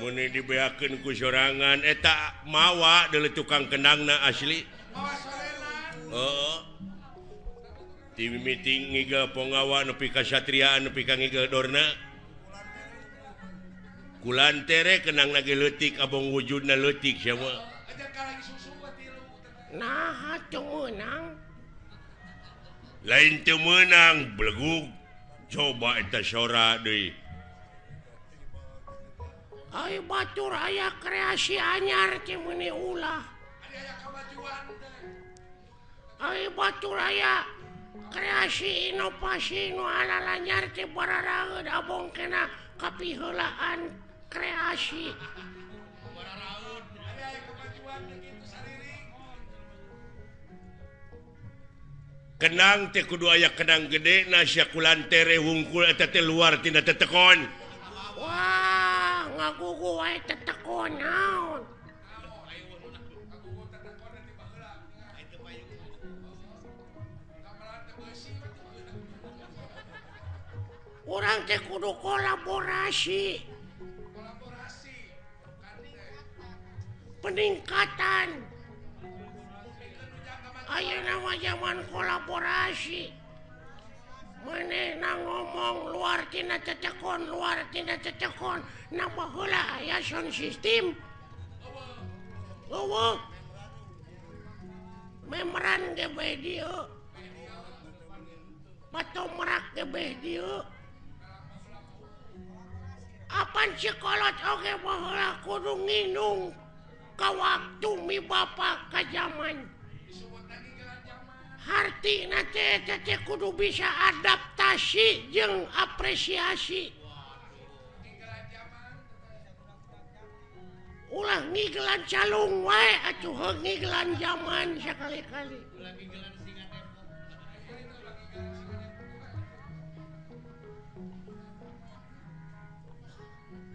Muni dibeakeun ku sorangan eta mawa deuleu tukang kendangna asli. Heeh. Ti mimiti ngigel ponggawa nepi ka satriaan nepi ka ngigel dorna. Kulantere kendangna ge leutik abong wujudna leutik sia mah. Naha teu meunang? Lain teu meunang belegug. Coba eta sora deui. Ai batur aya kreasi anyar teh meuni ulah. Ai batur aya kreasi inovasi nu alalanyar teh bararaeud abong kena kapiheulaan kreasi. Kenang teh kudu aya kenang gede na sia kulantere wungkul eta teh luar tina tetekon. Wah, ngagugu wae tetekon naon. Urang teh kudu kolaborasi. Peningkatan. Ayeuna mah zaman kolaborasi. Manehna ngomong luar tina tetekon, luar tina tetekon, nambah heula aya sound system. Eueuh. Memeran ge bae dieu. Patomrak ge bae dieu. Apan sikolot oge baheula kudu nginung ka waktu mi bapa ka zaman. Hartina teh teh kudu bisa adaptasi jeung apresiasi. Ulah ngigelan calung wae atuh heuh ngigelan zaman sakali-kali.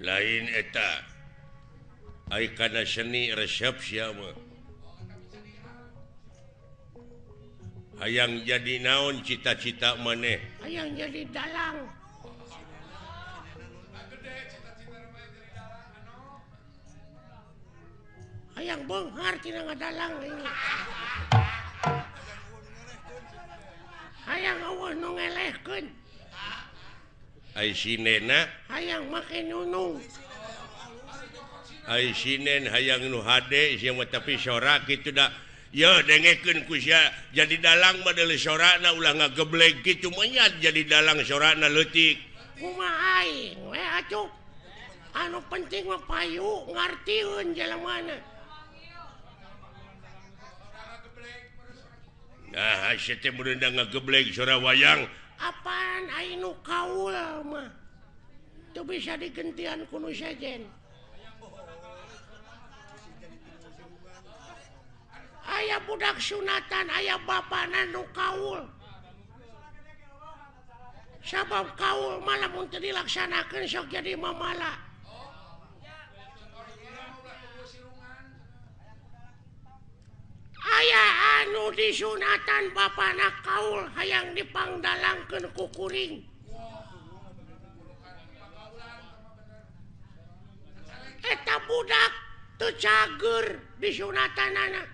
Lain eta ai kana seni resep sia mah. Hayang jadi naon cita-cita maneh? Hayang jadi dalang. Hayang beunghar tina ngadalang ini. Hayang eueuh nu ngelehkeun. Ai sinena hayang make nunung. Ai sinen hayang nu hade sia mah tapi sora kitu da. Yo dengekeun ku sia jadi dalang mah deuleu sorana ulah ngageblek kitu mah jadi dalang sorana leutik. Kumaha aing we atuh. Anu penting mah payu ngartieun jelemana. Nah, sia teh mun ngageblek sora wayang. Apaan aing nu kaul mah. Teu bisa digentian ku nu sejen. Aya budak sunatan, aya bapana nu kaul. Sabab kaul mah lamun teu dilaksanakeun sok jadi mamala. Aya anu Nu disunatan bapana kaul hayang dipangdalangkeun ku kuring. Eta budak teu cager disunatanana.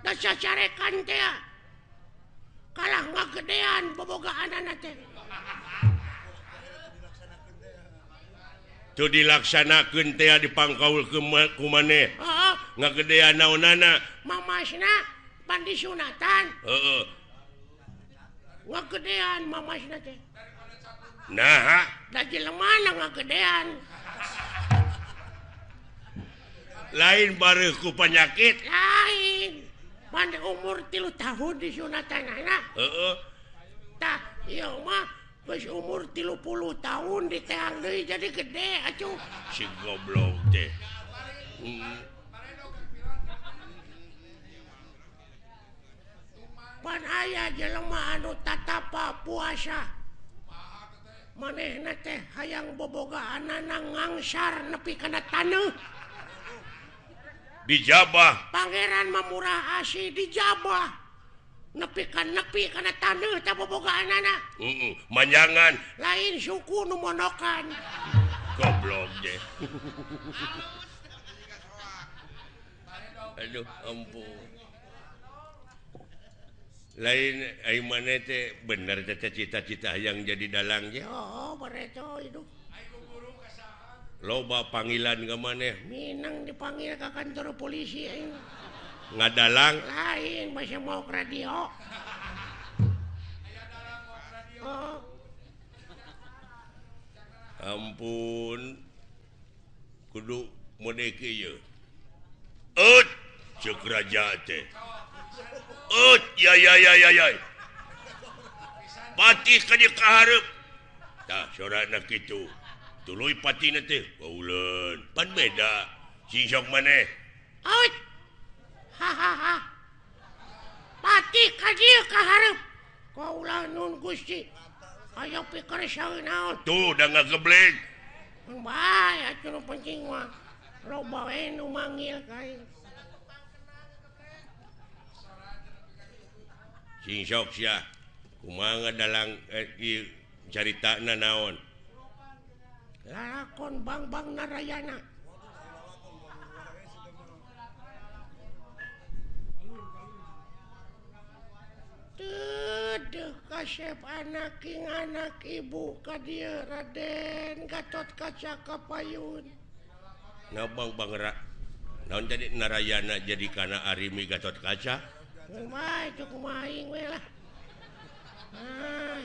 Da cacarekan teh. Kalah ngagedean bobogaanana teh. Teu dilaksanakeun teh dipangkaul ku maneh. Heeh. Ngagedean naonana? Mamasna pan disunatan. Heeh. Ngagedean mamasna teh. Naha? Da jelemana ngagedean. Lain bareuh ku penyakit. Lain. Pan umur 3 tahun disunatanana. Heeh. Tah, ieu mah geus umur 30 tahun diteang deui jadi gede atuh. Si goblok teh. Pan aya jelema anu tatapa puasa. Manehna teh hayang bobogaanana ngangsar nepi kana taneuh. Dijabah. Pangeran mah murah asih dijabah. Nepi kana taneuh teh bobogaanana. Heeh, manjangan. Lain suku nu monokan. Goblok teh. Aduh, ampun. Lain ai maneh teh bener teh cita-cita hayang jadi dalang ge. Oh, bareto hidup. Loba panggilan ka maneh. Minang dipanggil ka kantor polisi aing. Ngadalang? Lain masih mau ke radio. Oh. Ampun. Kudu mode kieu. Eut ceuk raja teh. Eut ya ya ya ya ya. Patih ka dieu ka hareup. Tah sorana kitu. Tuluy patina teh bauleun. Pan beda. Sing sok maneh. Eut. Ha ha ha. Patih ka dieu ka hareup. Kaula nun Gusti. Aya pikir saeun naon. Tuh da ngagebleng. Bae atuh nu penting mah. Loba we nu manggil ka aing. Sing sok sia. Kumaha dalang ieu caritana naon? Lalakon Bangbang Narayana. Teuh kasep anak king anak ibu ka dieu Raden Gatot Kaca Kapayun. Nah Bangbang naon jadi Narayana jadi kana Arimi Gatot Kaca? Kumaha itu kumaha aing we lah. Ah.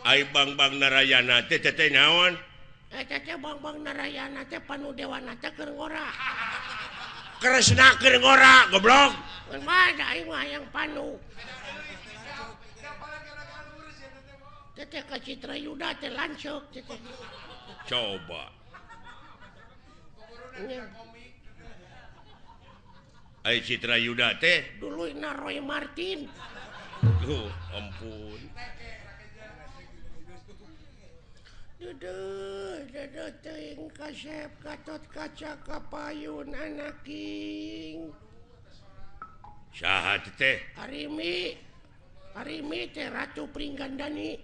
Ai Bangbang Narayana teh teh naon? Eta teh Bangbang Narayana teh panu dewana teh keur ngora. Kresna keur ngora goblok. Kumaha da aing mah hayang panu. Teh teh ka Citra Yuda teh lanceuk teh. Coba. Ai Citra Yuda teh duluyna Roy Martin. Duh, ampun. Duduh, duduh teuing kasep Gatot Kaca Kapayun anaking. Saha teh? Arimi. Arimi teh Ratu Pringgandani.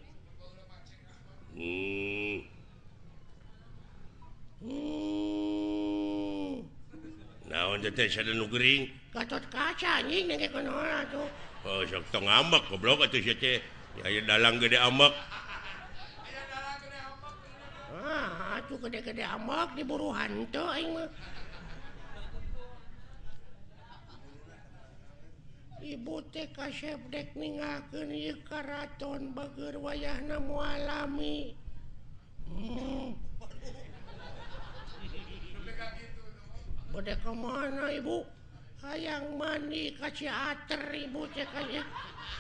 Naon teh sada nu gering? Gatot Kaca anjing nengke kunaon atuh. Oh, sok tong ambek goblok atuh sia teh. Aya dalang gede ambek. Ah, atuh gede-gede ambek diburu hantu aing mah. Ibu teh kasep dek ninggalkeun ieu karaton bageur wayahna moal lami. Bade ka mana ibu? Hayang mandi ka Ciater ibu teh kaya.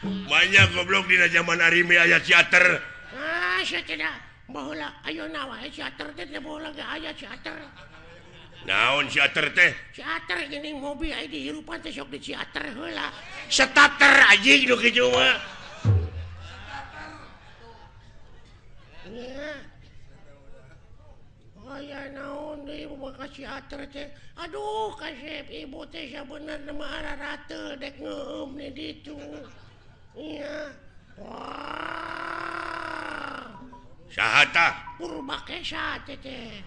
Banyak goblok dina zaman Arimi aya Ciater. Ah, sia tidak. Baheula ayeuna wae Ciater teh teh baheula ge aya Ciater. Naon Ciater teh? Ciater geuning mobil aya dihirupan teh sok di Ciater heula. Starter anjing nu kitu mah. Nya. Aya naon deui ibu kasih ater teh. Aduh kasep ibu teh sabenerna mah ararateul dek ngeueum di ditu. Iya. Wah. Saha tah? Purbakesa teh teh.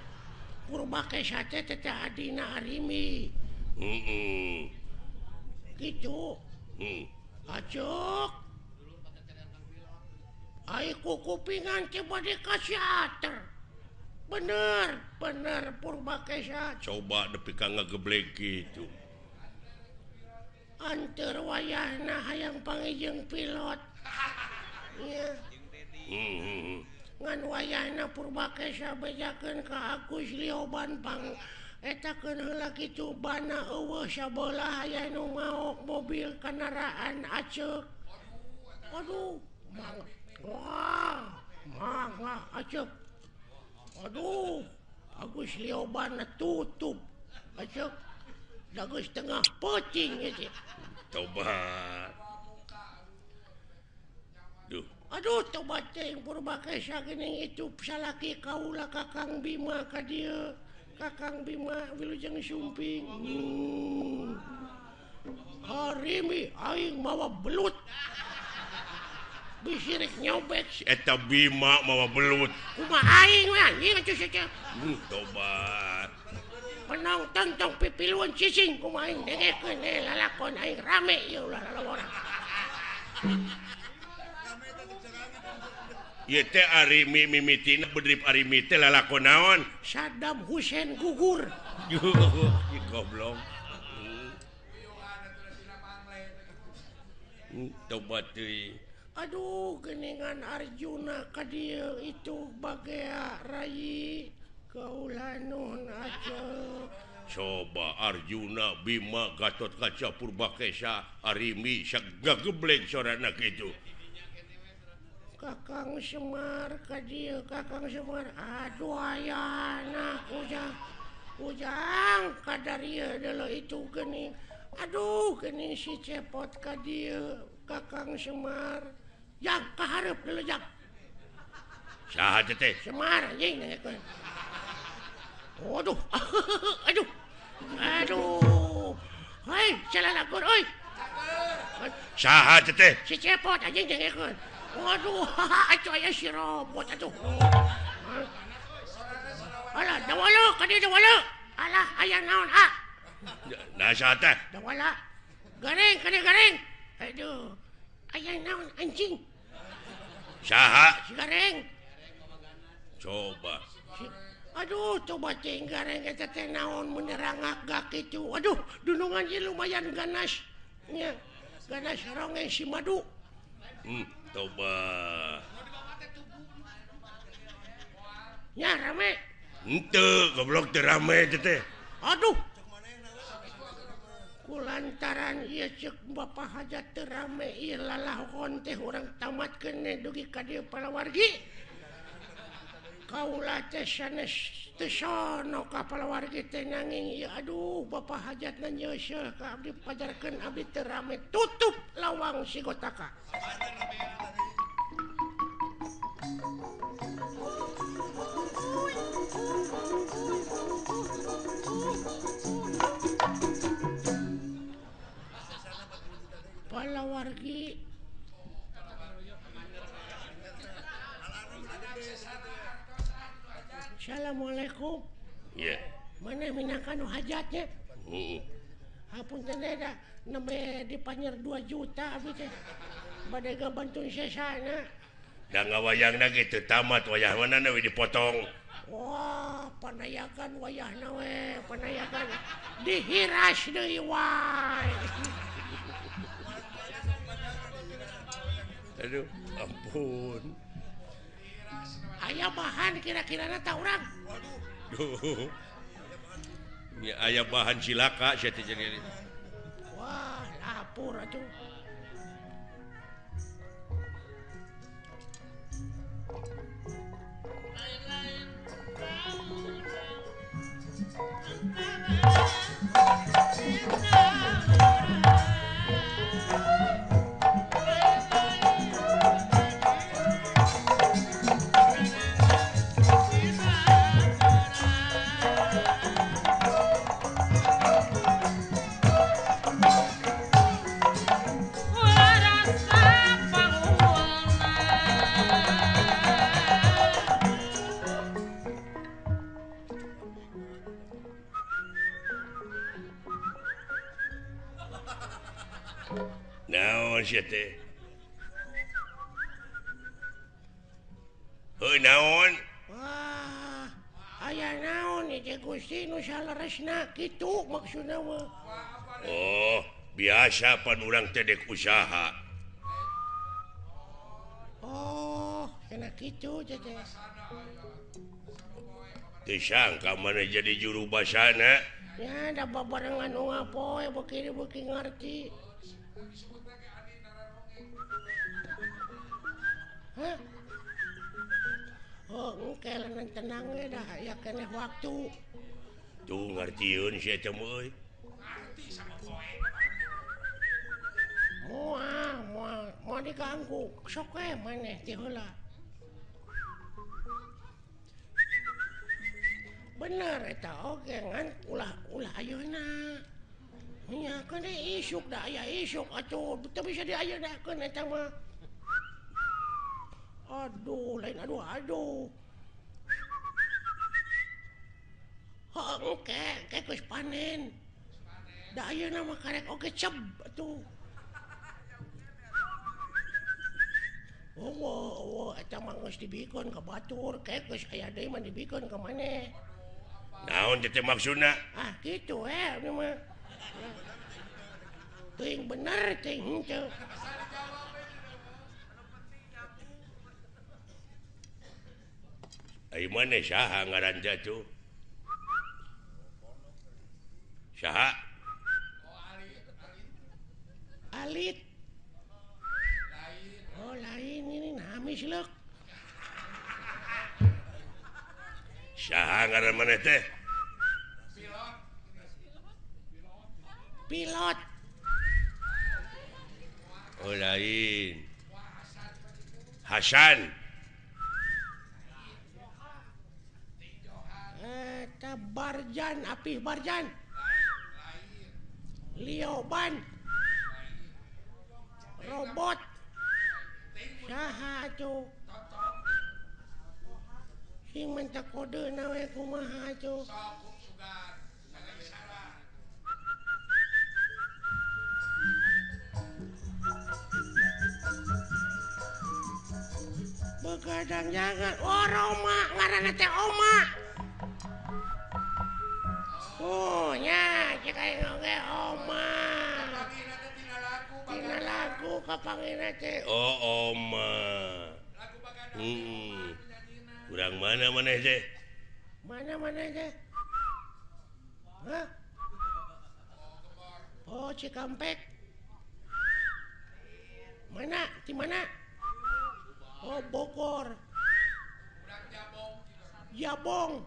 Purbakesa teh teh adina Arimi. Heeh. Kitu. Heeh. Acuk. Ai kukupingan teh bade kasih ater. Bener, bener Purbakesa. Coba nepi ka ngageblek kitu. Anteur wayahna hayang panggih pilot. Iya. Ngan wayahna Purbakesa bejakeun ka Agus Lioban pang etakeun heula kitu bana eueuh sabelah aya nu maok mobil kendaraan aceuk. Aduh, mangga. Wah, mangga aceuk. Aduh, Agus Lioban tutup. Aceuk. Da geus tengah peuting ieu. Tobat. Duh. Aduh, tobat teh Purbakesa geuning itu salaki kaula Kakang Bima ka dieu. Kakang Bima wilujeng sumping. Harimi aing mawa belut. Bisirik nyobek si eta Bima mawa belut. Kumaha aing we anjing atuh sia. Tobat. Penonton tong pipiluan cicing kumaha aing dengekeun lalakon aing rame ieu ulah lalawara. Ieu teh Arimi mimitina bedrip Arimi teh lalakon naon? Saddam Hussein gugur. Ih goblok. Tobat teuing. Aduh geningan Arjuna ka dieu itu bagea rayi kaula nun aceuk. Coba Arjuna Bima Gatotkaca Purbakesa Arimi sagageblek sorana kitu. Kakang Semar ka dieu Kakang Semar aduh ayana ujang ujang kadarieu deuleu itu geuning. Aduh geuning si Cepot ka dieu Kakang Semar. Jang kahareup deuleu jang. Saha teh? Semar anjing nanyakeun. Waduh. Aduh. Aduh. Hei, salalakon euy. Saha teh? Si Cepot anjing nanyakeun. Waduh, atuh aya si robot atuh. Alah, dawala ka dieu dawala. Alah, aya naon ah? Nah, saha teh? Dawala. Gareng ka dieu gareng. Aduh. Aya naon anjing? Saha? Si gareng. Coba. Aduh, coba cing gareng eta teh naon menerangak gak kitu. Aduh, dunungan ieu lumayan ganas. Nya, ganas ronge si madu. Coba. Nya rame. Henteu, goblok teu rame teh. Aduh. Kulantaran ieu ceuk Bapak Hajat teu rame ieu lalahon teh urang tamatkeun dugi ka dieu palawargi. Kaula teh sanes teu sono ka palawargi teh nanging ieu aduh Bapak Hajatna nyeuseul ka abdi pajarkeun abdi teu rame tutup lawang sigotaka. Palawargi Assalamualaikum. Iya. Mana minangka nu hajatnya? Heeh. Hapunten da nembe dipanyer 2 juta abdi teh. Bade gabantuan sesana. Da ngawayangna ge teu tamat wayah mana we dipotong. Wah, panayakan wayahna we, panayakan dihiras deui wae. Aduh, ampun. Aya bahan kira-kirana ta urang. Waduh. Nya aya bahan cilaka sia teh jadi. Wah, lapur atuh. Naon sia teh? Heuh naon? Wah, aya naon ieu Gusti nu saleresna kitu maksudna mah. Oh, biasa pan urang teh dek usaha. Oh, kena kitu teh. Teu sangka maneh jadi juru basana. Ya, da babarengan unggal poe beuki-beuki ngarti. Hah? Oh, engke leungeun tenang we dah aya keneh waktu. Tuh ngartieun sia teh euy. Ngarti sama poe. Moal, moal, moal diganggu. Sok we maneh ti heula. Bener eta oge ngan ulah ayeuna. Nya keun isuk da aya isuk atuh teu bisa diayenakeun eta mah. Aduh, lain aduh aduh. Heuh engke, engke geus panen. Da ayeuna mah karek oge ceb atuh. Oh, eta mah geus dibikeun ka batur, ke geus aya deui mah dibikeun ka maneh. Naon teh maksudna? Ah, kitu we ieu mah. Teuing bener teuing henteu. Ai maneh saha ngaran teh atuh? Saha? Alit. Oh, lain ini hamis leuk. Saha ngaran maneh teh? Pilot. Pilot. Oh, lain. Hasan. Eta Barjan, Apih Barjan. Lioban. Robot. Saha atuh? Sing minta kode na we kumaha atuh? Begadang jangan. Oh, Roma ngaranna teh Oma. Oh, nya cek aing oge Oma. Tina lagu kapangina teh. Oh, Oma. Urang mana maneh teh? Mana maneh teh? Hah? Oh, Cikampek. Mana? Di mana? Oh, Bogor. Jabong.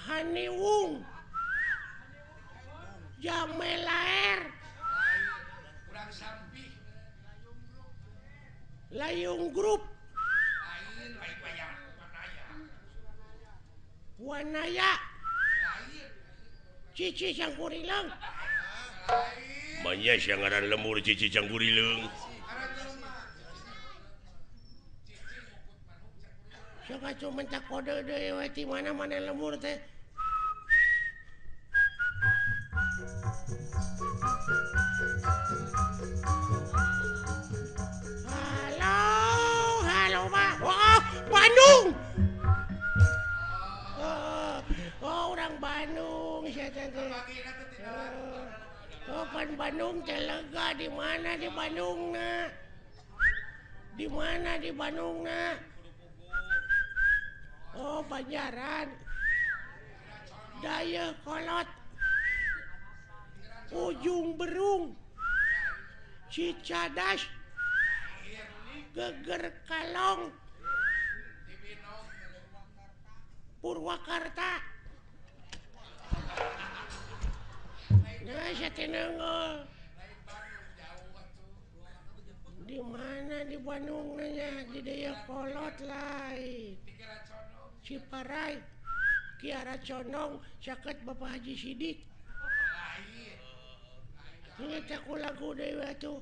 Haniwung. Jamelaer. Layung Group. Wanaya. Cici Cangkurileung. Manya siang ngaran lemur Cici Cangkurileung. Sok atuh minta kode deui we ti mana-mana lemur teh. Halo, halo Pak. Oh, Bandung. Oh, orang Bandung sia teh. Oh, pan Bandung teh lega di mana di Bandungna? Di mana di Bandungna? Oh, Banjaran. Dayakolot. Ujung Berung. Cicadas. Geger Kalong. Purwakarta. Nah, saya tenang. Di mana di Bandung nanya di Dayakolot lain. Ciparai, Kiara Condong, caket Bapak Haji Sidik. Ingat aku lagu deui atuh.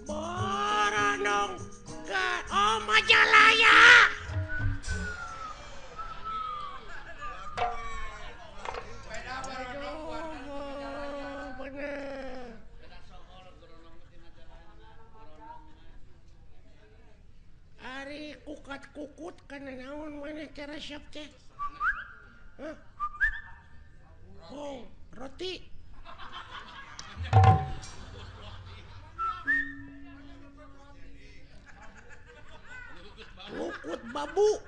Boronong ke oh majalah. Pukat kukut kana naon maneh teh resep teh? Hah? Oh, roti. Kukut babu.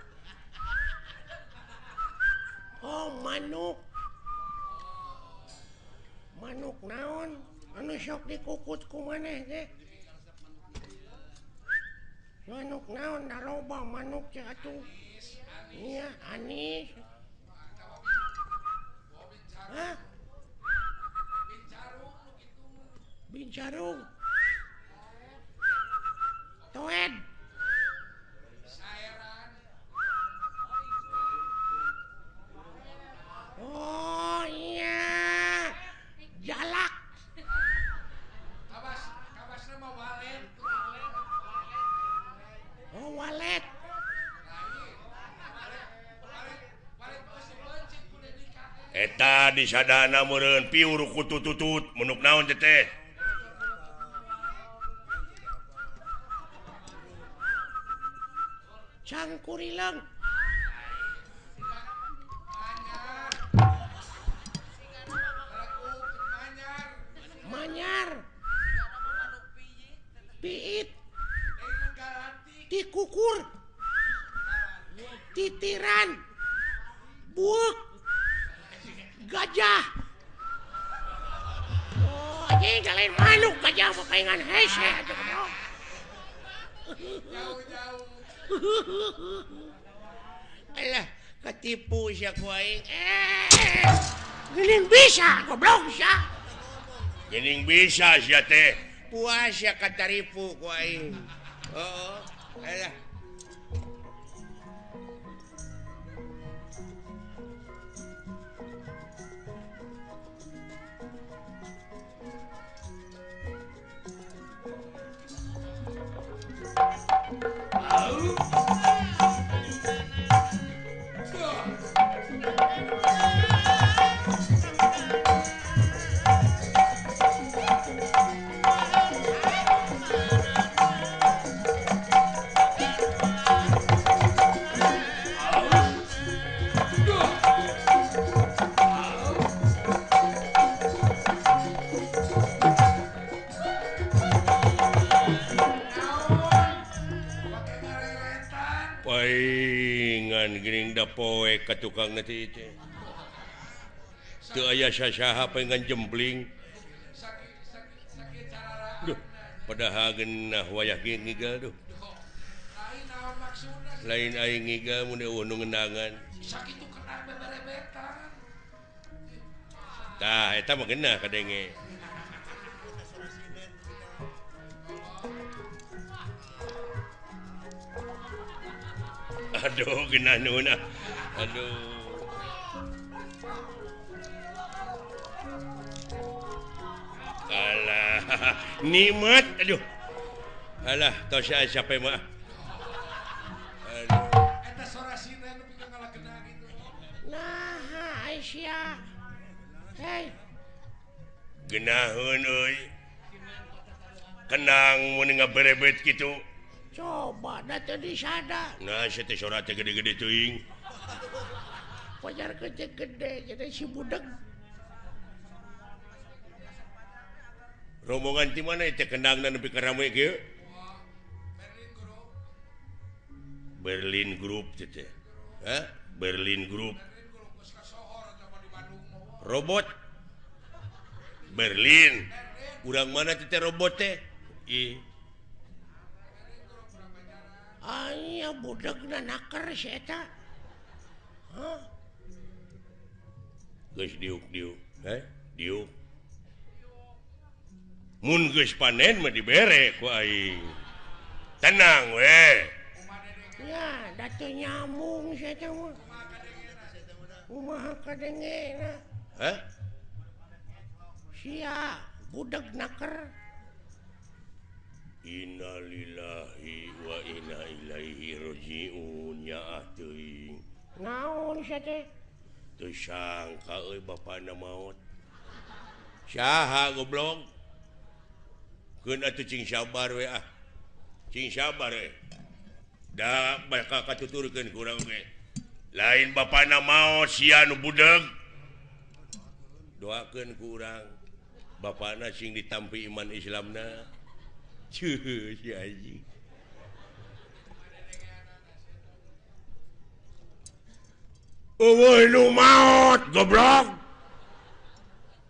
Oh, manuk. Manuk naon? Anu sok dikukut ku maneh teh? Manuk naon da loba manuk teh atuh. Nya anis. Hah? Bincarung. Toed. Oh iya. Jalak. Kabas, kabasna mah walet. Oh, walet. Eta disadana meureun piur kutututut menuk naon teh teh. Cangkurileung. Manyar. Piit. Tikukur. Titiran. Buuk. Gajah. Oh, anjing lain manuk gajah mah paingan hese atuh goblok. Jauh-jauh. Alah, ketipu sia ku aing. Geuning bisa goblok sia. Geuning bisa sia teh. Puas sia kataripu ku aing. Heeh. Alah. Paingan geuning da poe ka tukang teh teh. Teu aya sasaha paingan jempling. Duh, padahal geunah wayah ge ngigal duh. Lain aing ngigal mun eueuh nu ngendangan. Sakitu kenang beberebetan. Tah, eta mah geunah kadenge. Aduh, geunah nuhun ah. Aduh. Alah, nikmat aduh. Alah, tos aya siapa mah. Aduh. Eta sora sinden nu pikeun ngalageuna gitu. Nah, Aisyah. Hei. Geunaheun euy. Kenang mun ngaberebet kitu. Coba da teu disada. Nah, sia teh sora teh gede-gede teuing. Pajar gede-gede jadi si budeg. Rombongan ti mana teh kendangna nepi ka rame kieu? Berlin Group teh teh. Hah? Berlin Group. Robot Berlin. Urang mana teh robot teh? Ih. Aya budegna naker si eta. Hah? Geus diuk-diuk, heh? Diuk. Mun geus panen mah dibere ku aing. Tenang we. Ya, da teu nyambung si eta mah. Kumaha kadengena? Hah? Sia budeg naker. Innalillahi wa inna ilaihi rajiun ya teuing. Naon sia teh? Teu sangka euy bapana maot. Saha goblok? Keun atuh cing sabar we ah. Cing sabar we. Da bakal katuturkeun ku urang ge. Lain bapana maot sia nu budeg. Doakeun ku urang bapana sing ditampi iman Islamna. Ceuh si anjing. Eueuh nu maot goblok.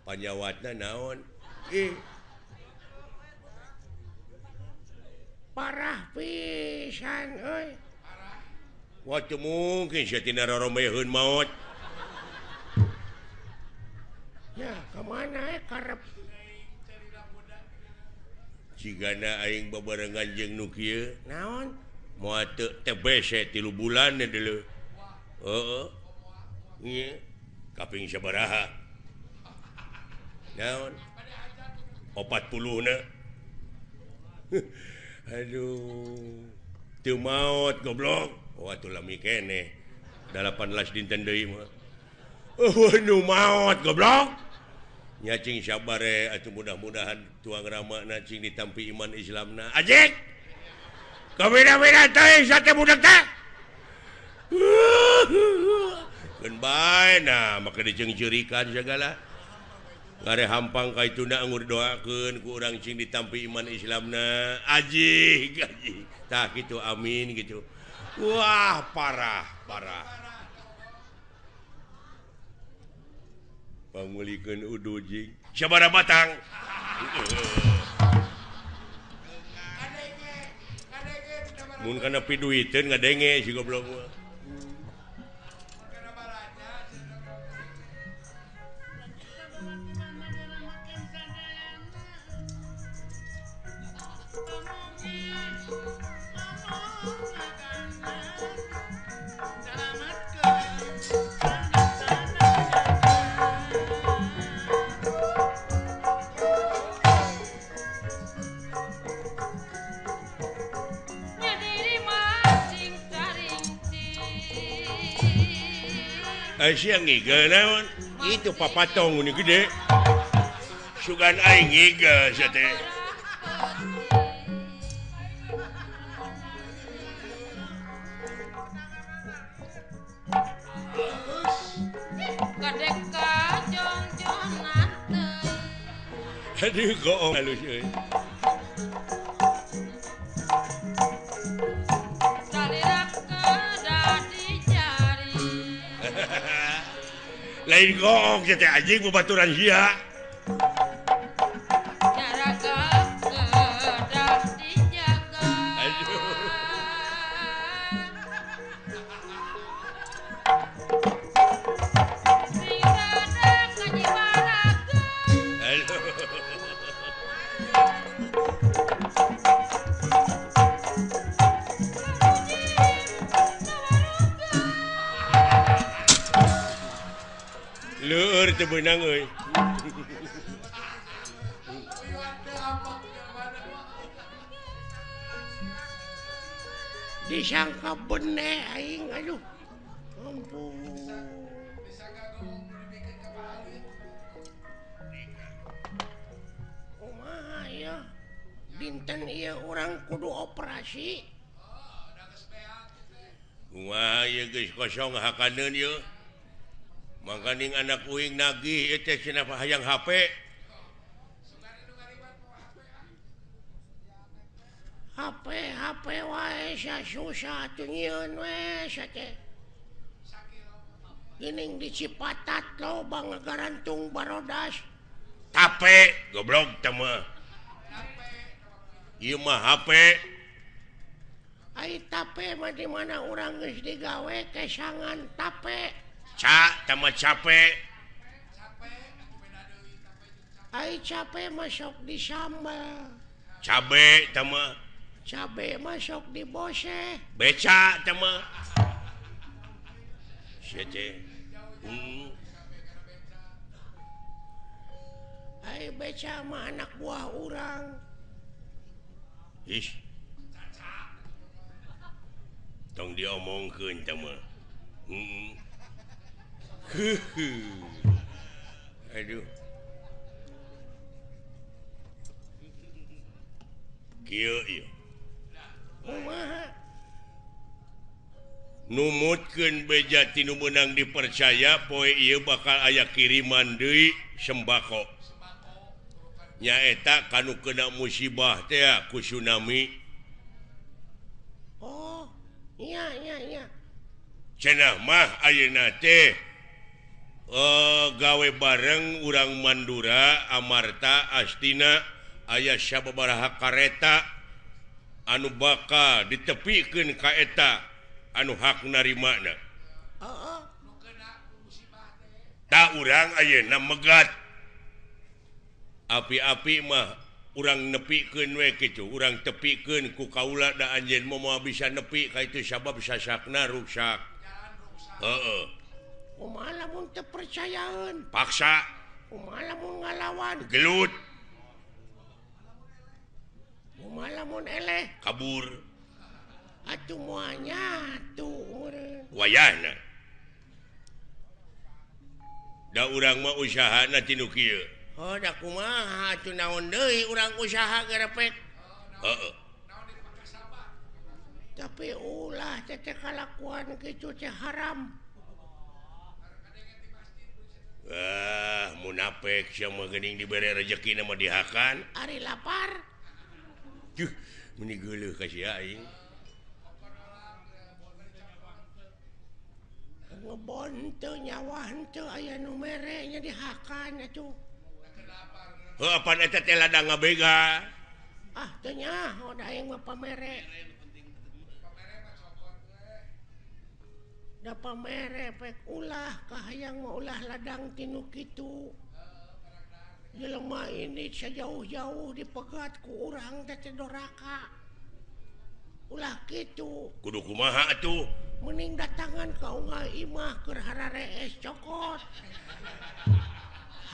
Panyawatna naon? Ih. Parah pisan euy. Wah teu mungkin sia tina roromeheun maot. Ya, kemana karep? Cigana aing babarengan jeung nu kieu. Naon? Moal teu TBC 3 bulan deuleu. Heeh. Ieu kaping sabaraha? Naon? 40 na. Aduh. Teu maot goblok. Wah atuh lami keneh. 18 dinten deui mah. Eueuh nu maot goblok. Nya cing sabar atuh mudah-mudahan tuang ramana cing ditampi iman Islamna. Ajik. Kabeda-beda teh sate budak teh. Keun bae nah make diceungceurikan sagala. Ngare hampang ka ituna anggur doakeun ku urang cing ditampi iman Islamna. Ajik, ajik. Tah kitu amin gitu. Wah, parah, parah. Pangulikeun udu jing. Sabaraha batang? Mun kana piduiteun ngadenge si goblok mah. Siang ngigel naon? Itu papatong ini gede. Sugan aing ngigel sia teh. Aduh goong halus euy. Lain goong teh anjing babaturan sia. Leur teu beunang euy. Disangka bene aing aduh. Ampun. Kumaha ya? Dinten ieu urang kudu operasi. Kumaha ieu geus kosong hakaneun ieu. Mangkaning anak uing nagih ieu teh cenah hayang HP. HP HP wae sia susah atuh nyieun we sia teh. Geuning di Cipatat loba ngagarantung barodas. Tape goblok teh mah. Ieu mah HP. Ai tape mah di mana urang geus digawe kesangan tape. Ca tama capek. Ai capek masuk di sambal. Cabe tama. Cabe masuk di bose. Beca tama. Sia teh. Ai beca mah anak buah urang. Ih. Tong diomongkeun tama. Aduh. Kieu ieu. Kumaha? Numutkeun beja ti nu meunang dipercaya poe ieu bakal aya kiriman deui sembako. Nyaeta kanu kena musibah teh ku tsunami. Oh, iya iya iya. Cenah mah ayeuna teh gawe bareng urang Mandura, Amarta, Astina aya sababaraha kareta anu bakal ditepikeun ka eta anu hak narimana. Heeh. Ta urang ayeuna megat. Api-api mah urang nepikeun we kitu, urang tepikeun ku kaula da anjeun moal bisa nepi ka itu sabab sasakna ruksak. Heeh. Kumaha lamun teu percayaeun? Paksa. Kumaha lamun ngalawan? Gelut. Kumaha lamun eleh? Kabur. Atuh moal nyatu meureun. Wayahna. Da urang mah usahana ti nu kieu. Oh, da kumaha atuh naon deui urang usaha gerepek. Heeh. Tapi ulah teh kalakuan kitu teh haram. Ah, munafik sia mah geuning dibere rejekina mah dihakan. Ari lapar. Juh, meuni geuleuh ka sia aing. Ngebon teu nyawa henteu aya nu mere nya dihakan atuh. Heuh, apan eta teh ladang ngabega. Ah, teu nyaho da aing mah pamere. Da pamere pek ulah kahayang mah ulah ladang tinu kitu. Jelema ini sejauh-jauh dipegat ku urang teh teh doraka. Ulah kitu. Kudu kumaha atuh? Mending datangan ka unggal imah keur hararees cokot.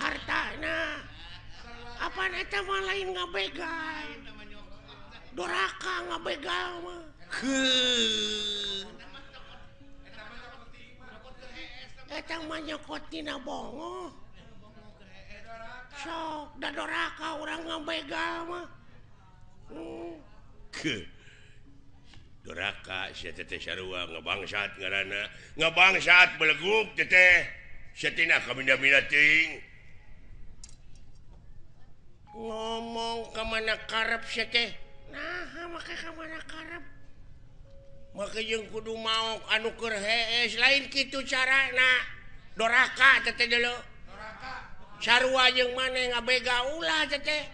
Hartana. Apaan eta mah lain ngabegal. Doraka ngabegal mah. Heuh. Eta mah nyokot tina bongoh. Sok da doraka urang ngabegal mah. Ke. Doraka sia teh sarua ngabangsat ngaranna. Ngabangsat beleguk teh. Sia tina kaminda-minda teuing. Ngomong ka mana karep sia teh. Naha make ka mana karep? Make jeung kudu maok anu keur hees lain kitu carana. Doraka teh teh deuleu. Doraka. Sarua jeung maneh ngabega ulah teh teh.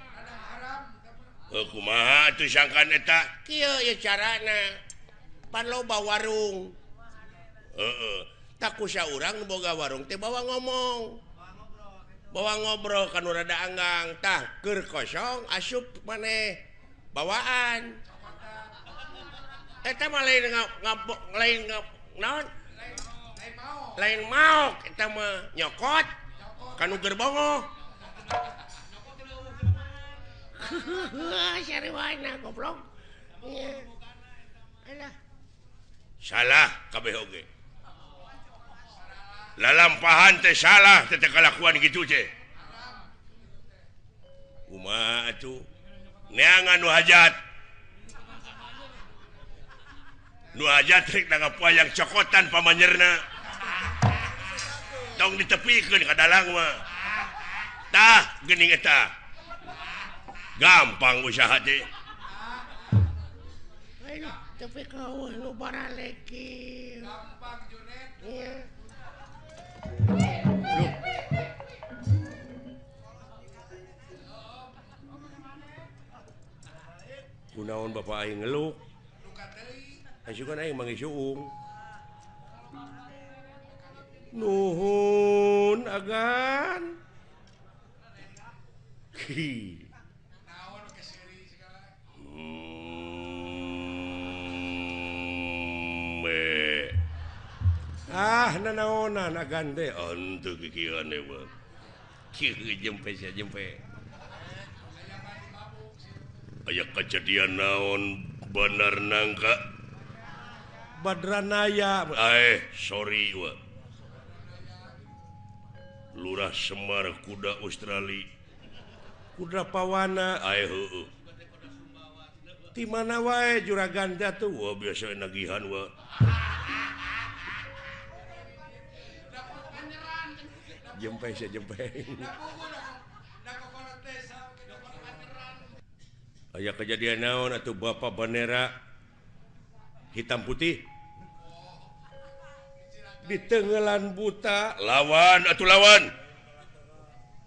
Heuh kumaha atuh sangkan eta? Kieu ye carana. Pan loba warung. Heeh. Tak kusa urang nu boga warung teh bawa ngomong. Bawa ngobrol kan rada anggang tah keur kosong asup maneh bawaan. Eta mah lain lain naon? Lain maok eta mah nyokot kanu gerbongoh. Sarwana goblok. Alah. Salah kabeh oge. Lalampahan teh salah teh kalakuan kitu teh. Kumaha atuh? Neangan nu hajat. Nu hajat rek nanggap wayang cokotan pamanyerna. Tong ditepikeun ka dalang mah. Tah geuning eta. Gampang usaha teh. Aduh, tapi kau nu baraleki. Gampang Junet. Iya. Kunaon bapak aing ngeluk? Asukan aing manggih suung. Nuhun agan. Hi. Ah, nanaonan agan teh henteu kikieuan we. Kieu jempe sia jempe. Aya kejadian naon bener nangka? Badranaya. Sorry we. Lurah Semar kuda Australia. Kuda Pawana. Heueuh. Ti mana wae juragan teh tuh? Wah, biasa nagihan we. Jempe sia jempe. Aya kejadian naon atuh bapak bendera hitam putih di tenggelan buta lawan atuh lawan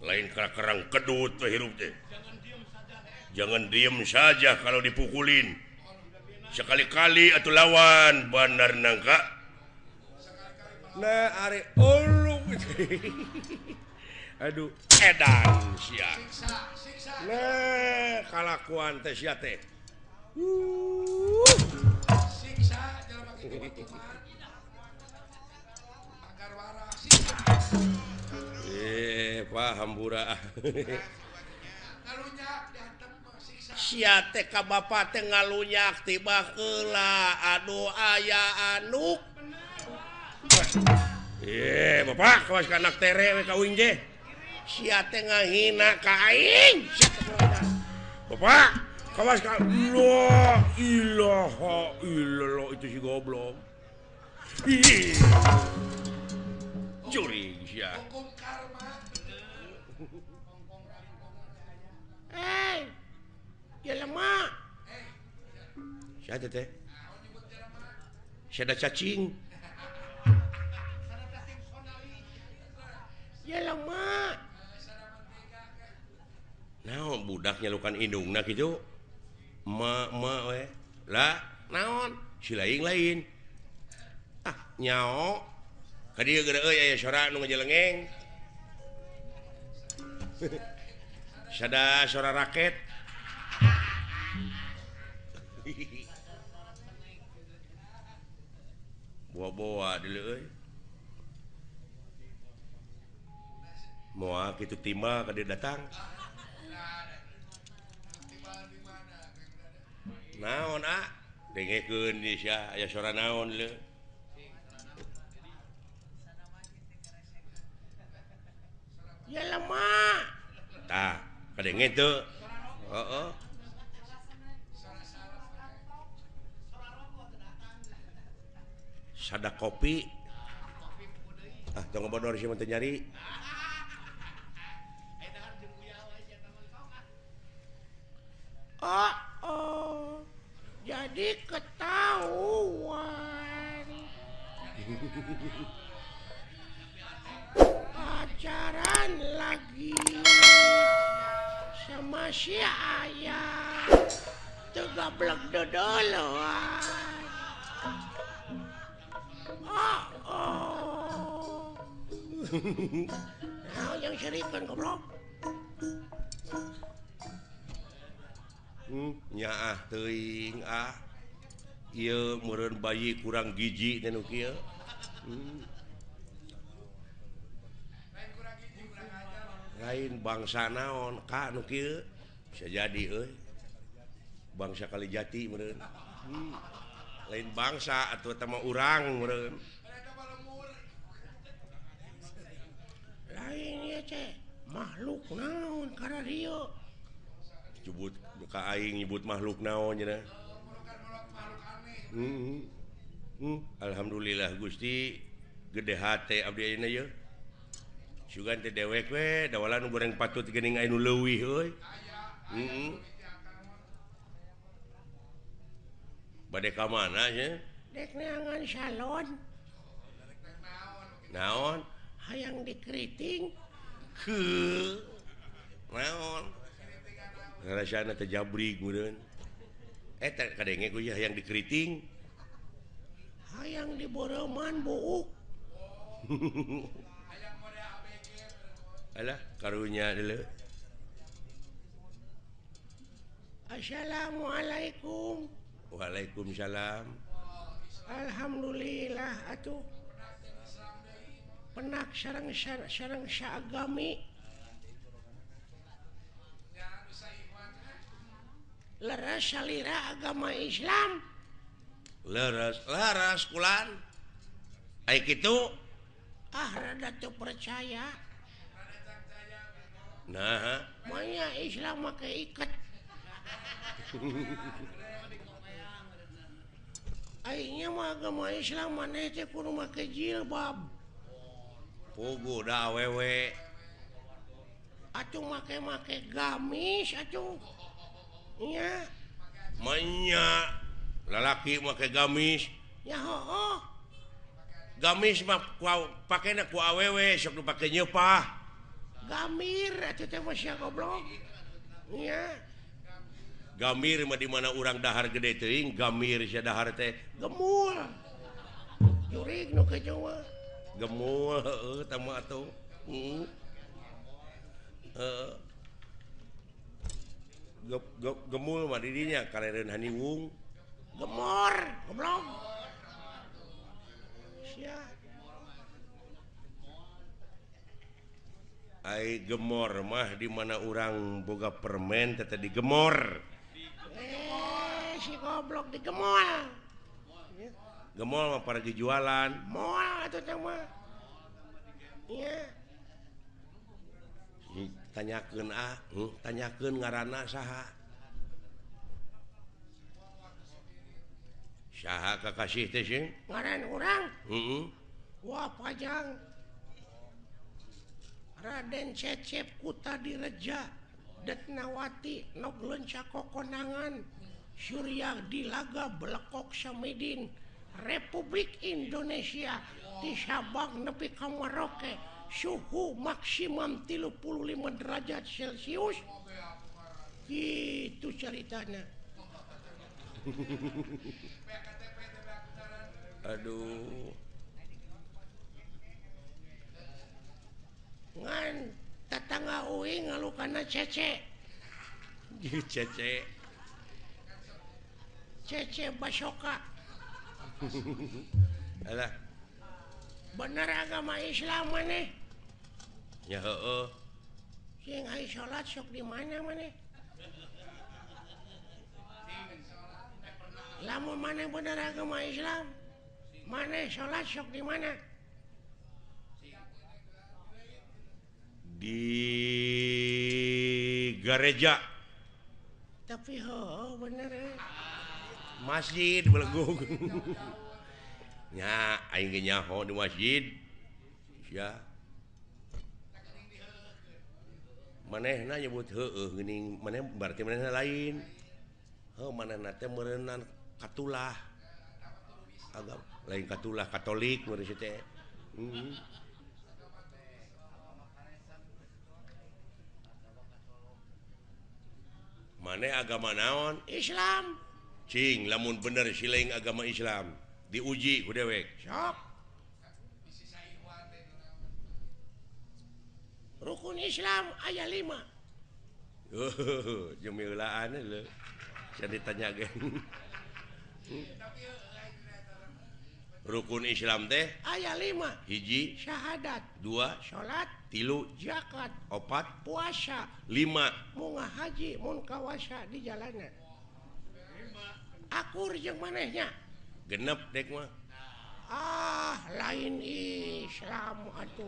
lain kerang kedut teh hirup teh. Jangan diem saja kalau dipukulin. Sekali-kali atuh lawan bandar nangka. Nah are ulung. Aduh edan sia. Nah kalakuan teh sia teh. Siksa jelema kitu mah. Agar waras siksa. Pak hambura. Ngalunyak diantem siksa. Sia teh ka bapa teh ngalunyak tiba heula aduh aya anuk. Bapak kawas ka anak tere we ka uing teh. Sia teh ngahina ka aing. Bapak kawas ka la ilaha illallah itu si goblok. Curi sia. Hukum karma. Hei, jelema. Sia teh teh. Sia ada cacing. Jelema. Naon budak nyalukan indungna kitu? Ma ma we. Lah, naon? Si lain-lain. Ah, nyao. Ka dieu geura euy aya sora nu ngajelengeng. Sada sora raket. Boa-boa deuleu euy. Moal kitu timbal ka dieu datang. Naon ah? Dengekeun ieu sia aya sora naon leu. Jelema. Tah, kadenge teu. Heeh. Sada kopi. Ah, tong ngebodor sia mah teu nyari. Oh, oh. Jadi ketahuan. Pacaran lagi sama si ayah. Teu gablek dodoloan. Oh, oh. Nah, yang serikeun goblok. Nyaah teuing ah. Ieu meureun bayi kurang gizi teh nu kieu. Lain bangsa naon ka nu kieu bisa jadi euy. Bangsa Kalijati meureun. Lain bangsa atuh eta mah urang meureun. Lain ieu teh makhluk naon kararieu. Nyebut ka aing nyebut makhluk naon cenah. Alhamdulillah Gusti gede hate abdi ayeuna ye. Sugan teh dewek we dawalan nu goreng patut geuning aya nu leuwih euy. Bade ka mana nya? Dek neangan salon. Naon? Hayang dikeriting. Heuh. Naon? Rasana teh jabrig meureun. Eta kadenge ku hayang dikeriting. Hayang diboreuman buuk. Alah karunya deuleu. Assalamualaikum. Waalaikumsalam. Alhamdulillah atuh. Penak sareng sareng saagami. Leres salira agama Islam. Leres, leres kulan. Ai kitu ah rada teu percaya. Nah, manya Islam make iket. Aingnya mah agama Islam maneh teh kudu make jilbab. Puguh da awewe. Atuh make-make gamis atuh. Nya. Manya lalaki make gamis. Ya heueuh. Gamis mah pakena ku awewe sok dipake nyeupah. Gamir atuh teh mah sia goblok. Nya. Gamir mah di mana urang dahar gede teuing, gamir sia dahar teh gemul. Jurig nu kitu mah. Gemul heueuh tah mah atuh. Heeh. Heeh. Gemul mah di dinya karereun haniwung. Gemor, goblok. Sia. Ai gemor mah di mana urang boga permen teh digemor. Si goblok digemol. Gemol mah para jualan. Moal atuh teh mah. Nya. Tanyakeun ah, tanyakeun ngaranna saha. Saha kakasih teh sih? Ngaran urang? Heeh. Wah pajang. Raden Cecep Kutadireja Detnawati nog leunca kokonangan Surya Dilaga Belekok Samidin Republik Indonesia di Sabang nepi ka Merauke suhu maksimum 35 derajat Celcius. Gitu ceritanya. Aduh. Ngan tetangga uing ngalukana cece. Cece. Cece Basoka. Alah. Bener agama Islam maneh? Ya heueuh. Sing ai salat sok di mana maneh? Lamun maneh bener agama Islam, maneh salat sok di mana? Di gereja. Tapi heueuh bener Masjid belegung. Nya aing ge nyaho di masjid. Sia. Manehna nyebut heueuh geuning, maneh berarti manehna lain. Heuh manehna teh meureunnan katulah. Agama lain katulah Katolik meureun si teh. Maneh agama naon? Islam. Cing lamun bener siling agama Islam diuji ku dewek. Sok. Rukun Islam aya 5. Oh, jemilaan lho. Sia ditanya ge. Rukun Islam teh aya 5. Hiji syahadat, 2 salat, 3 zakat, 4 puasa, 5 munga haji mun kawasa di jalanan. Akur jeung manehnya. Genep dek mah. Ah, lain Islam atuh.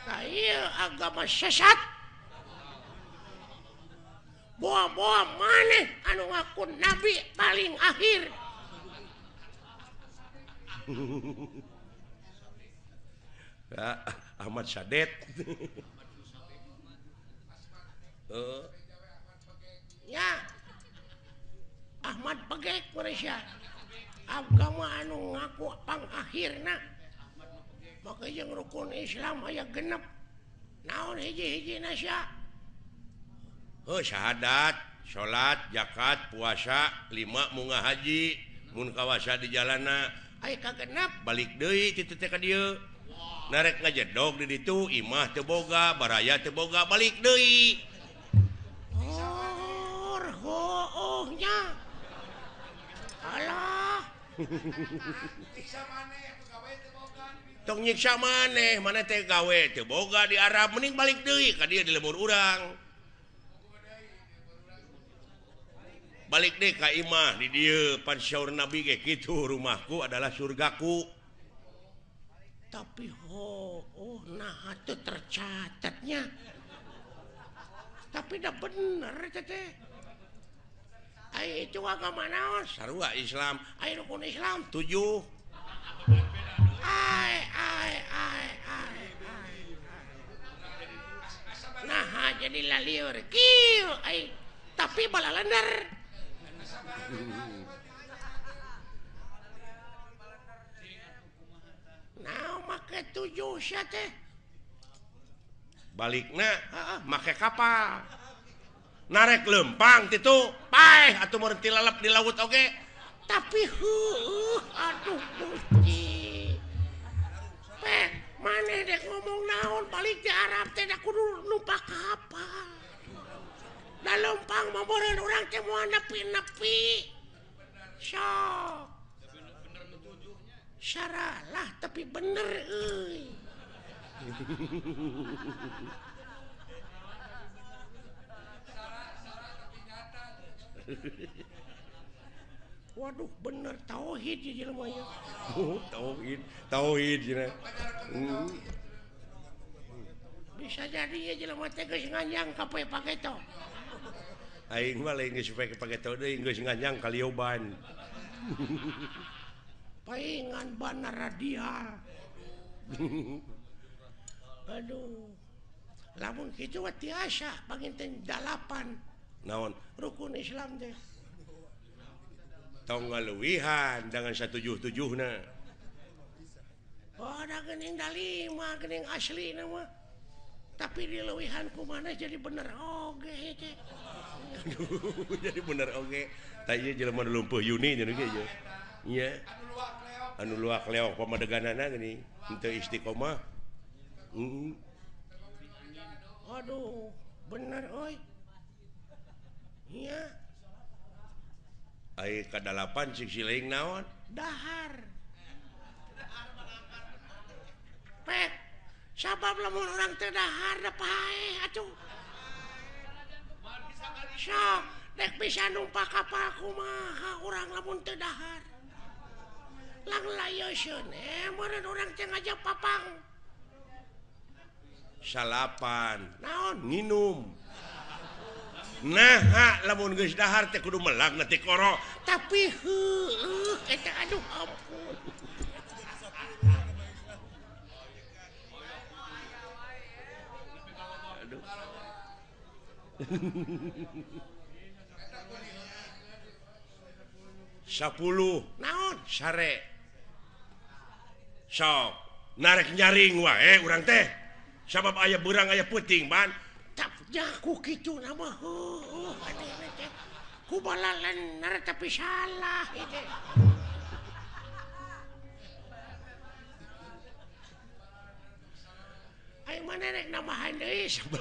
Tah ieu agama sesat. Boa-boa maneh anu ngaku nabi paling akhir. Ahmad Sadet. Ya. Ahmad Begek Malaysia. Agama anu ngaku pangakhirna. Maka jeung rukun Islam aya genep. Naon hiji-hijina sia? Heuh syahadat, salat, zakat, puasa, 5 munga haji, mun kawasa di jalana. Aya kagenep balik deui kitu teh ka dieu. Narek ngajedog di ditu, imah teu boga, baraya teu boga, balik deui. Oh, heueuhnya. Alah. Tong nyiksa maneh, maneh teh gawe teu boga di Arab, mending balik deui ka dieu di lembur urang. Balik deui ka imah di dieu, pan saur Nabi ge kitu, rumahku adalah surgaku. Tapi oh nah teu tercatatnya. Tapi dah bener teh. Ai itu agama naon? Sarua Islam. Ai rukun Islam 7. Ai jadi lalieur kieu ai tapi balalender. Nah make 7 sia teh. Balikna heeh make kapal. Narek lempang titu paeh atuh meureun ti lalep di laut oge. Tapi heueuh aduh Gusti. Pek maneh dek ngomong naon balik di Arab teh da kudu numpak kapal. Da lempang mah meureun urang teh moal nepi-nepi. Sok. Saralah tapi bener euy. Waduh bener tauhid ieu jelema nya. Oh, tauhid, tauhid cenah. Bisa jadi ieu jelema teh geus nganyang ka poe pageto. Aing mah lain geus poe pageto deui geus nganyang ka lioban. Paingan bana radial. Aduh. Lamun kitu mah tiasa panginten 8. Naon? Rukun Islam teh. Tong ngaluwihan dengan 177na. Oh, da geuning da 5 geuning aslina mah. Tapi dileuwihan ku maneh jadi bener oge teh. Aduh, jadi bener oge. Tah ieu jelema nu lumpuh Yuni cenah ge ieu. Nya. Anu luak leok pamadeganana geuning henteu istiqomah. Aduh, bener euy. Nya. Ai ka-8 cik siling naon? Dahar. Pek, sabab lamun urang teu dahar da paeh atuh. Sok, dek bisa numpak kapal kumaha urang lamun teu dahar. Lang layoseun meureun urang teh ngajak papang. Salapan. Naon? Nginum. Nah, lamun geus dahar teh kudu melak na tikoro. Tapi heueuh eta aduh ampun. Aduh. 10 naon sare. Sok narek nyaring wae urang teh. Sabab aya beurang aya peuting ban. Jaku kitu nama heueuh atuh teh. Ku balalener tapi salah ieu teh. Aing maneh rek nambahan deui 11.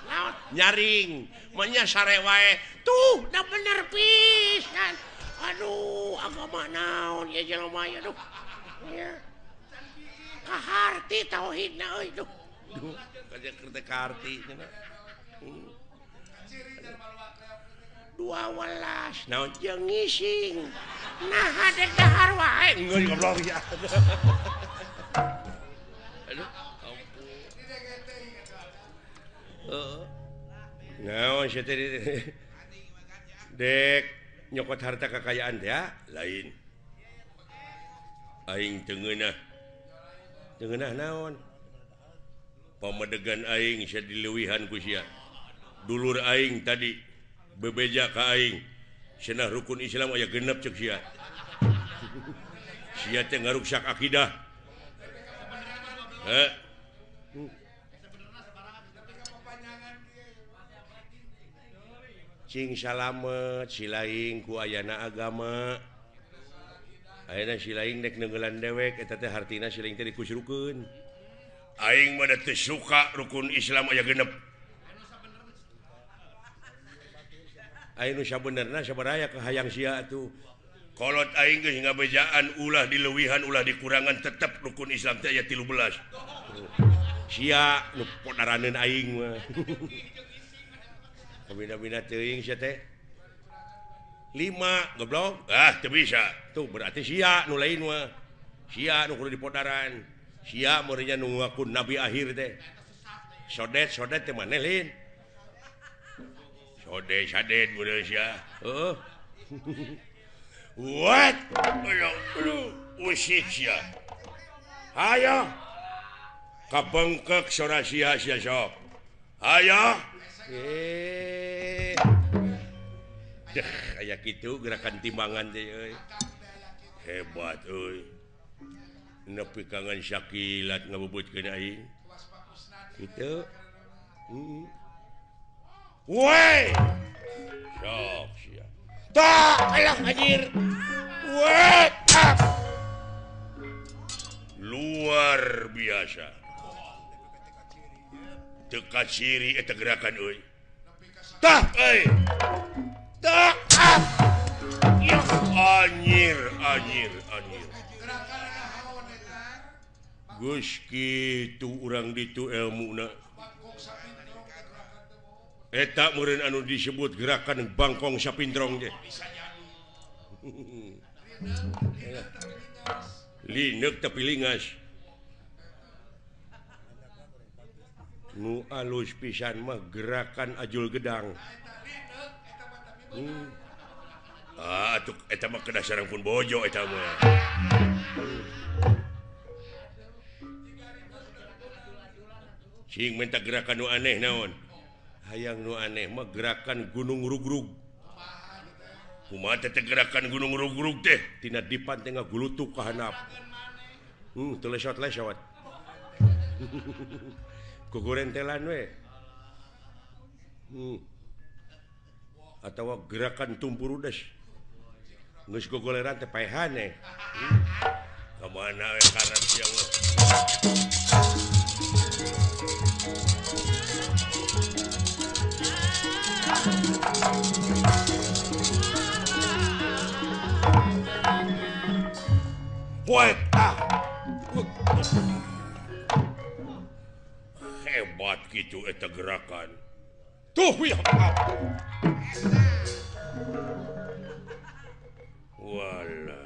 Naon? Nyaring, mah nya sare wae. Tuh, da bener pisan. Aduh, agama naon ieu jelema ieu aduh. Nya. Kaharti tauhidna euy duh. Duh, kaja keur teh kaharti cenah. 12 naon jeung ngising. Nah dek dahar wae. Geus goblok ya. Aduh, ampun. Heeh. Naon sia teh dek nyokot harta kekayaan teh ya? Lain. Aing teu ngeunah. Teu ngeunah naon? Pamadegan aing sia dileuwihan ku sia. Dulur aing tadi bebeja ka aing cenah rukun Islam aya genep ceuk sia. Sia teh ngaruksak akidah. Heh. Cing salamet silaing ku ayana agama. Ayeuna silaing dek neunggelan dewek eta teh hartina silaing teh dikusrukeun. Aing mah da teu suka rukun Islam aya genep. Aing nu sabenerna sabaraya kahayang sia atuh. Kolot aing geus ngabejaan ulah dileuwihan ulah dikurangan tetep rukun Islam teh aya 13. Sia nu podaraneun aing mah. Kabina-bina teuing sia teh. 5 goblok. Ah teu bisa. Tuh berarti sia nu lain mah. Sia nu kudu dipodaran. Sia meureunnya nu ngaku nabi akhir teh. Sodet-sodet teh maneh lain. Sode sadet meureun sia. Heeh. What? Aduh, usik sia. Hayo. Kabengkek sora sia sia sok. Hayo. Aya kitu gerakan timbangan teh euy. Hebat euy. Nepi kangen sakilat ngabubutkeun aing. Kitu. Heeh. Woi. Sok sia. Tah, alah anjir. Woi. Luar biasa. Teu kaciri eta gerakan euy. Tah euy. Tah. Anjir, anjir, anjir. Geus kitu urang ditu elmuna. Eta meureun anu disebut gerakan bangkong sapintrong teh. Lineuk tapi lingas. Nu alus pisan mah gerakan ajul gedang. Ah, atuh eta mah kedah sareng pun bojo eta mah. Cing minta gerakan nu aneh naon? Hayang nu aneh mah gerakan gunung rugrug. Kumaha teh gerakan gunung rugrug teh? Tina dipan teh ngagulutuk ka handap. Teu lesot-lesot. Gogorentelan we. Atawa gerakan tumpurudes. Geus gogoleran teh paehan eh. Ka mana we karep sia mah. Poeta. Hebat gitu eta gerakan. Tuh ya. Wala.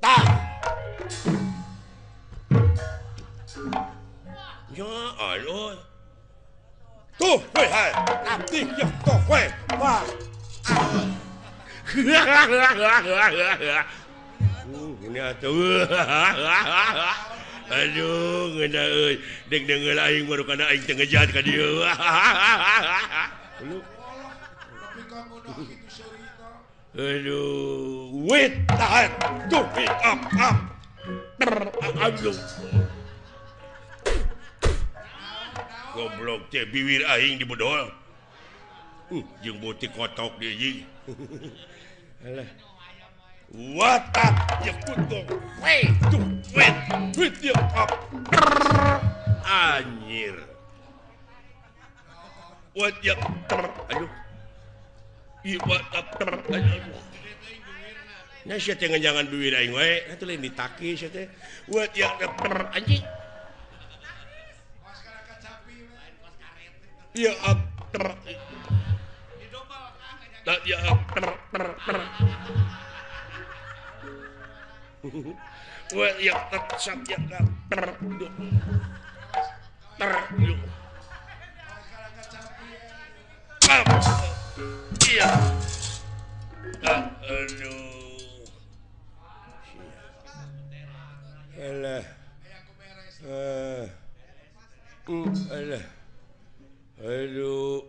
Tah. Ya Allah. Tuh, weh, hai. Abdi ya tuh, weh. Wah. Ini atuh. Aduh, ngeunah euy. Deg deungeul aing baru kana aing teu ngejat ka dieu. Aduh, wait, tahan. Tuh, up, up. Aduh. Goblok teh biwir aing dibedol. Jeung beutik kotok deui anjing. Alah. What up? Ya kutung. Wait, tuh, wait, wait ya up. Anjir. What ya? Aduh. Ieu what up? Aduh. Nya sia teh ngejangan biwir aing wae, atuh lain ditaki sia teh. What ya anjing. Ya up. Ya up. Wah, ya ter ya ter ter iya. Aduh. Alah. Alah. Aduh.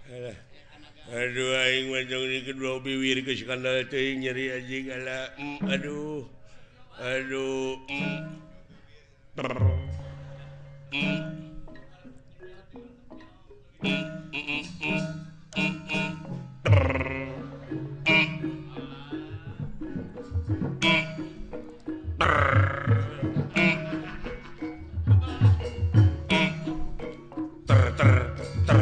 Alah. Aduh aing mah jong di kedua biwir geus kandal teuing nyeri anjing ala. Aduh. Aduh. Ter ter ter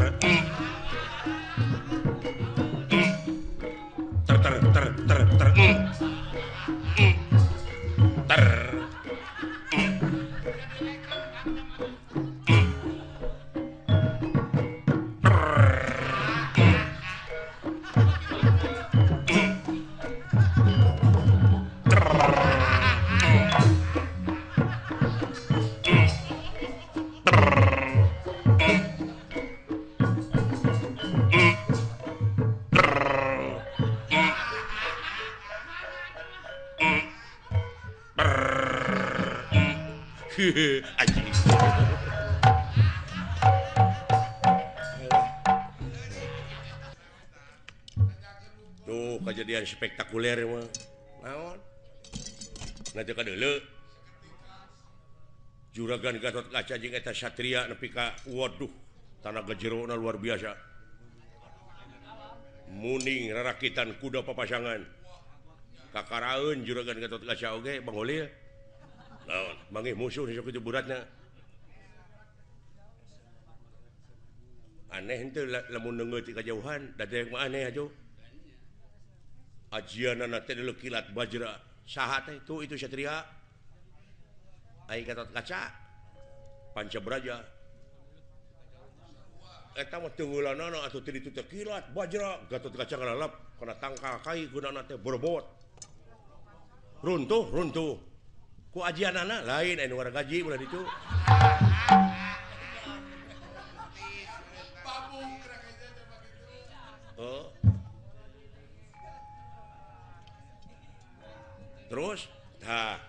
ter ter ter ter ter ter Anjing. Tuh kejadian spektakuler mah. Naon? Nanti ka deuleu. Juragan Gatot Kaca jeung eta Satria nepi ka waduh, tanaga jerona luar biasa. Muning rarakitan kuda papasangan. Kakaraeun Juragan Gatot Kaca oge Bang Holil. Naon, manggih musuh sok kitu beratna. Aneh henteu lamun neungeut ti kajauhan, da teh mah aneh atuh. Ajianana teh deuleu kilat bajra. Saha teh tuh itu Satria. Ai Gatot Kaca Panca Braja. Eta mah teungeulanana atuh teu ditu teh kilat bajra, Gatot Kaca ngalalap kana tangkal kai gunana teh borbot. Runtuh, runtuh. Ku ajianana lain anu wargaji ulah ditu. Oh. Terus tah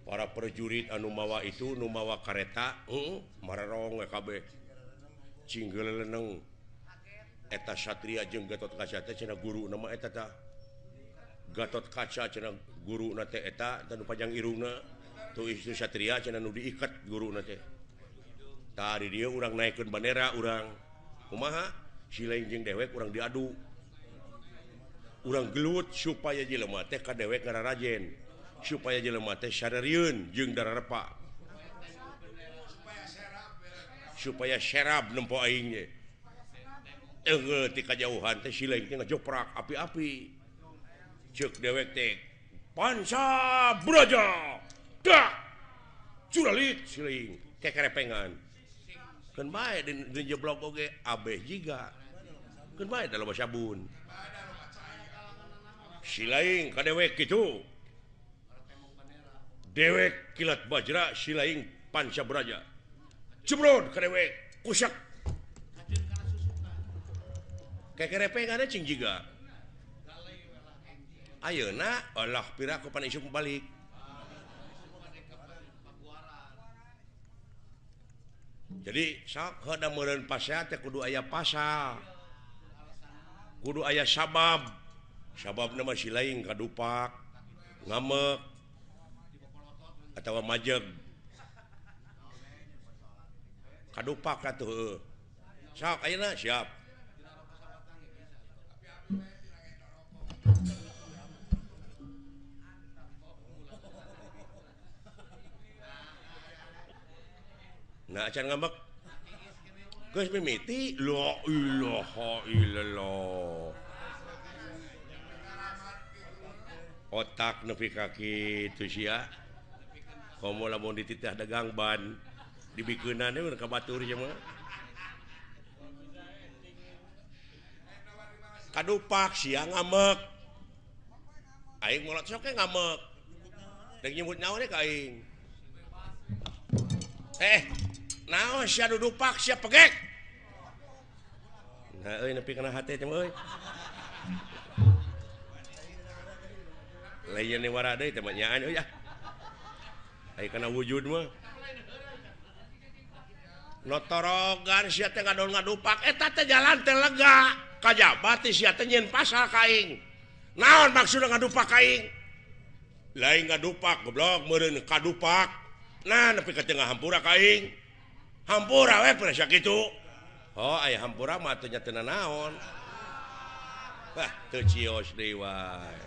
para prajurit anu mawa itu nu mawa kareta mararong we kabeh. Cinggeleneng eta Satria jeung Gatot Kaca teh cenah guru nama eta tah. Gatot Kaca cenah guruna teh eta nu panjang irungna tuh itu Satria cenah nu diikat guruna teh. Tah di dieu urang naikeun bandera urang. Kumaha? Silaing jeung dewek urang diadu. Urang gelut supaya jelema teh ka dewek ngararajen, supaya jelema teh sararieun jeung dararepa. Supaya serab nempo aing ge. Eunggeul ti kajauhan teh silaing teh ngajoprak api-api. Ceuk dewek teh Panca Braja. Dak. Curalit silaing kekerepengan. Keun bae di jeblok oge abeh jiga. Keun bae da loba sabun. Silaing ka dewek kitu. Dewek kilat bajra silaing Panca Braja. Jebrod ka dewek kusak. Kekerepengan cing jiga. Ayeuna Allah piraku pan isuk balik. Jadi sok heuda meureun pasea teh kudu aya pasal. Kudu aya sabab. Sababna mah silaing kadupak, ngamek atawa majeg. Kadupak atuh heueuh. Sok ayeuna siap. Nah acan ngambek. Geus mimiti la ilaha illallah. Otak nepi ka kitu sia. Komo lamun dititah dagang ban dibikeunana we ka batur sia mah. Kadupak sia ngambek. Aing molot sok ge ngambek. Deuk nyebut nyawa ka aing. Naon sia dudupak sia pegek. Nah euy nepi kana hate teh euy. Lain ni wara deui teh mah nyaan euy ah. Ai kana wujud mah. Notorogan sia teh ngadon ngadupak eta teh jalan teh lega. Kajaba teh sia teh nyieun pasal ka aing. Naon maksudna ngadupak ka aing? Lain ngadupak goblok meureun kadupak. Nah nepi ka tengah hampura ka aing. Hampura we pernah sakitu. Oh aya hampura mah teu nya teu nanaon. Wah teu cios deui wae.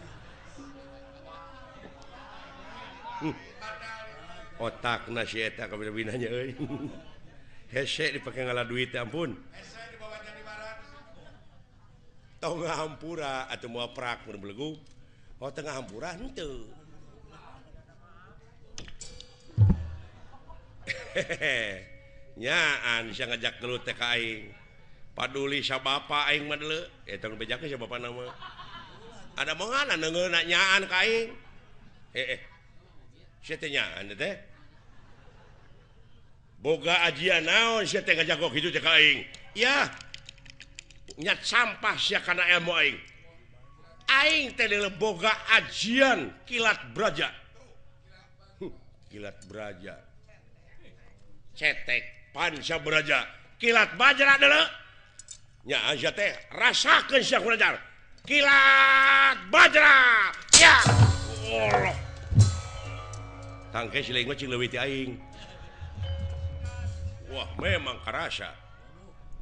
Otakna si eta kabina-binanya euy. Hese dipake ngala duit ampun. Hese dibawa jadi barat. Tong hampura atuh moal prak mun belegug. Oh tengah hampura henteu. Hehehe. Nyaan sia ngajak gelut teh ka aing. Paduli sabapa aing mah deuleu. Eta nu bejakeun sa bapana mah. Ada mongana neungeuna nyaan ka aing. Heeh. Sia teh nyaan teh. Boga ajian naon sia teh ngajak kitu teh ka aing. Yah. Nyat sampah sia kana ilmu aing. Aing teh deuleu boga ajian kilat braja. Kilat Braja cetek Panca Braja kilat Bajra deuleu nya aja teh rasakeun sia kurajar kilat Bajra ya Allah tangke siling mah cing leuwih ti aing. Wah memang karasa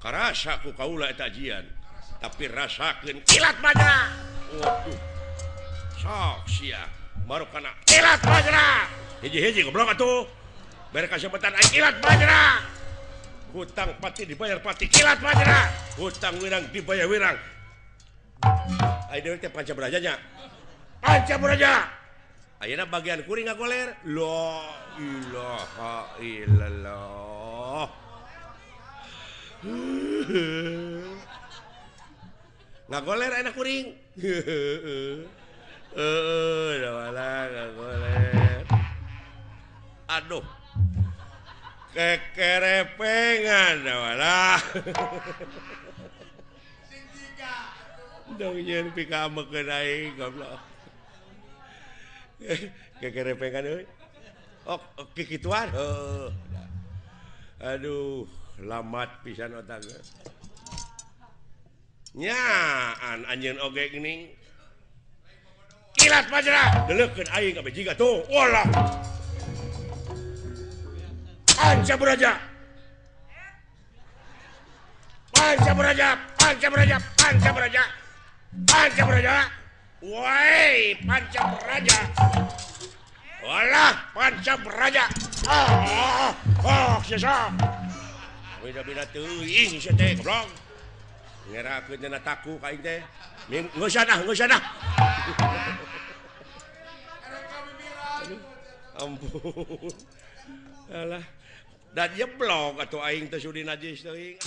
karasa ku kaula eta ajian tapi rasakeun kilat Bajra. Waduh sok sia baru kana kilat Bajra hiji-hiji goblok atuh bere kasepetan aing kilat Bajra hutang pati dibayar pati kilat Bajra hutang wirang dibayar wirang aing deui teh Panca Braja nya Panca Braja ayeuna bagian kuring ngagoler la ilaha illallah ngagoler enak kuring heeh dah ngagoler aduh kekerepengan walah sing tiga dong nyeun pikamekeun aing goblok kekerepengan euy oh kikituan heuh aduh lamat pisan otak nyaan anjeun oge geuning kilat Bajra deleukeun aing ka jiga tuh walah Panca Braja Panca Braja Panca Braja Panca Braja Panca Braja woi Panca Braja walah Panca Braja ah ah sia beda-beda teuing sia teh goblok ngerakeun dina taku ka aing teh geus ah geus ah ampun alah dan jeblok atuh aing teh sudi najis teuing.